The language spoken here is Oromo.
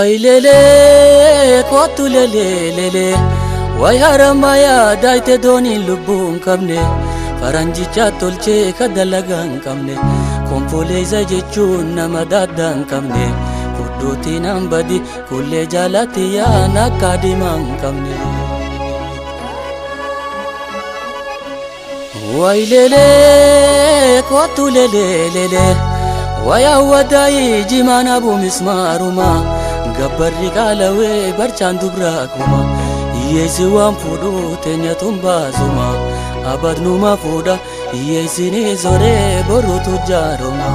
Waylele kootu lele way haramaya daayite dooniin lubbuu hin qabne faranjicha tolchee ka dalagaa hin qabne konfoleessa jechuun nama daaddaa hin qabne fudduutiin hambadi kullee jaalatti yaan akka diimaa hin qabne. Waylele kootu lele way hawwadaayii jimaan abu mismaaruma. Gabbarri qaalawee barchaan dubraa kuma hiyyeessi waan fuudhu teenyatuun baasuma abadnuma fuudha hiyyeessini soree boruutu jaaroma.